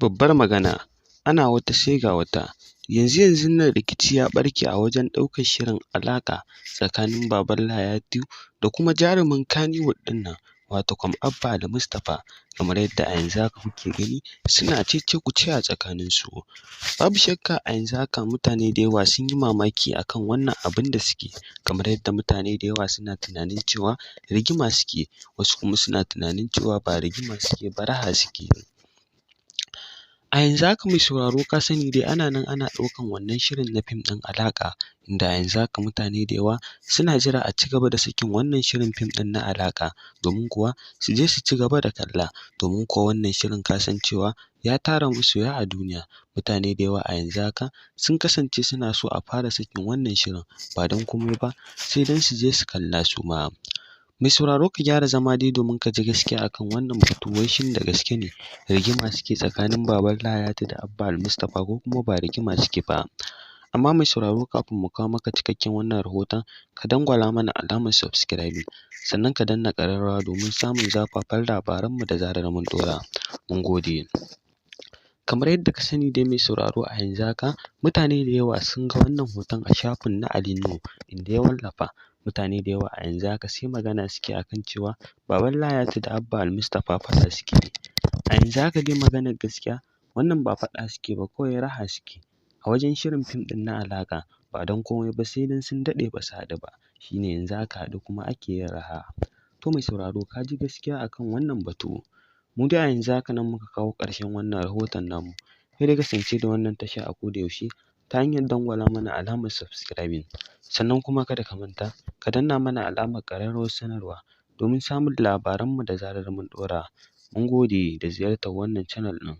Babbar magana, ana wata sai ga wata. Yanzu-yanzun nan rikici ya ɓarke a wajen ɗaukar shirin Alaƙa tsakanin Baballah Hayatu da kuma jarumin Kannywood ɗin nan wato Abba Ali-Mustapha, kamar yadda a yanzu haka kuke gani suna cece-kuce a tsakaninsu. Babu shakka a yanzu haka mutane da yawa sun yi mamaki a kan wannan abin da suke, kamar yadda mutane da yawa suna tunanin cewa rigima suke, wasu kuma suna tunanin cewa ba rigima suke ba raha suke. A yanzu haka mai sauraro ka sani dai ana nan ana ɗaukan wannan shirin na fim ɗin Alaƙa, inda a yanzu haka mutane da yawa suna jira a ci gaba da sakin wannan shirin fim ɗin na Alaƙa, domin kuwa su je su ci gaba da kalla, domin kuwa wannan shirin ka san cewa ya tara masoya a duniya. Mutane da yawa a yanzu haka sun kasance suna so a fara sakin wannan shirin ba don komai ba sai don su je su kalla su ma. Mai sauraro ka gyara zama dai domin ka ji gaskiya akan wannan batu, wai shin da gaske ne rigima suke tsakanin Baballah Hayatu da Abba Al-Mustapha ko kuma ba rigima suke ba? Amma mai sauraro, kafin mu kawo maka cikakken wannan rahoton, ka dangwala mana alamar subscribing, sannan ka danna ƙararrawa domin samun zafafan labaranmu da zarar mun ɗora. Mun gode. Kamar yadda ka sani dai mai sauraro, a yanzu haka mutane da yawa sun ga wannan hoton a shafin na Ali Nuhu inda ya wallafa. Mutane da yawa a yanzu haka sai magana suke akan cewa Baballah Hayatu da Abba Al-Mustapha faɗa suke. A yanzu haka dai maganar gaskiya, wannan ba faɗa suke ba, kawai raha suke a wajen shirin fim ɗin na Alaƙa, ba don komai ba sai don sun daɗe ba su haɗu ba, shi ne yanzu aka haɗu kuma ake yin raha. To mai sauraro, ka ji gaskiya akan wannan batu. Mu dai a yanzu haka nan muka kawo ƙarshen wannan rahoton namu. Kai dai kasance da wannan tasha a koda yaushe ta hanyar dangwala mana alamar subscribing, sannan kuma kada ka manta ka danna mana alamar ƙararrawar sanarwa domin samun labaranmu da zarar mun ɗora. Mun gode da ziyartar wannan channel ɗin.